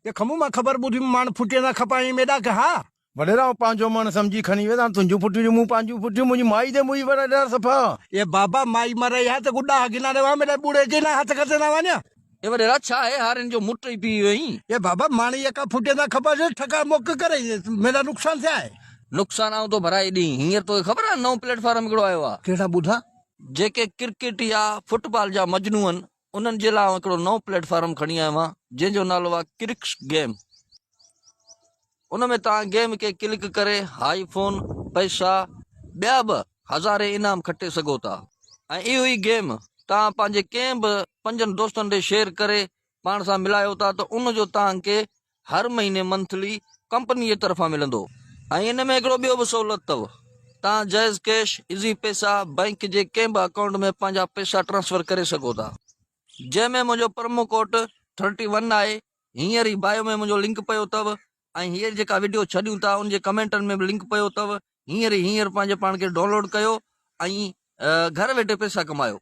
اي کمون مان خبر ٻڌي ماڻ ڦٽي نه کپائين ميڏا ڪه ها. وڏيرا آئون پنهنجو ماڻ سمجهي کڻي ويس هاڻ تنهنجون ڦٽيون جو مون پنهنجون ڦٽيون منهنجي مائي تي موئي وڏيرا صفا. اي بابا مائي مرئي ها ته ڪو ڏاهه گنا ڏيوان ميڏا ٻوڙي ڪي نه هٿ کتي نه وڃان. اي وڏيرا ڇا آهي هارين جو مٽ ئي پي ويو آهين. اي بابا ماڻ يڪا ڦٽي نه کپائي ٺڪا موڪ ڪري ميڏا نقصان ٿيا آهي. نقصان آئون ٿو ڀرائي ڏين هينئر توکي خبر آهي نئون پليٽ فارم هڪڙو آيو آهي. ڪهڙا ٻڌا. جيڪي ڪرڪيٽ يا فٽ بال جا مجنون آهن انهن جي لاء آئون هڪڙو نئون پليٽ فارم کڻي آيو آهيان جنهن جو نالو آهي ڪرڪس گيم ان ۾ توهان گيم کي ڪلڪ ڪري هائي فون پئسا ٻيا به هزارين انعام کٽي سگهو ٿا ۽ اهو ئي گيم توهان پنهنجي ڪنهن به پنجن دوستن ڏي شيئر ڪري پاڻ سان ملايو ٿا ته ان جو توهان کي هر مهيني منٿلي ڪمپني جي طرفان ملندو ۽ ان ۾ هڪڙو ٻيو به سهولت اٿو توهان جيز ڪيش، ايزي پئسا، بئنڪ جي ڪنهن به اڪائونٽ ۾ پنهنجا پئسا ٽرانسفر ڪري سگهو ٿا جنهن ۾ منهنجو پرمو ڪوڊ ٿرٽي ون آهي هينئر ئي بايو ۾ منهنجو لنڪ پيو اٿو ۽ هينئر جيڪا وڊيو ڇڏيون ٿا ان جي ڪمينٽن ۾ به لنڪ پيو اٿو هينئر ئي هينئر پنهنجي پاڻ کي ڊائونلوڊ ڪيو ۽ گهر ويٺي پئسا ڪمايو.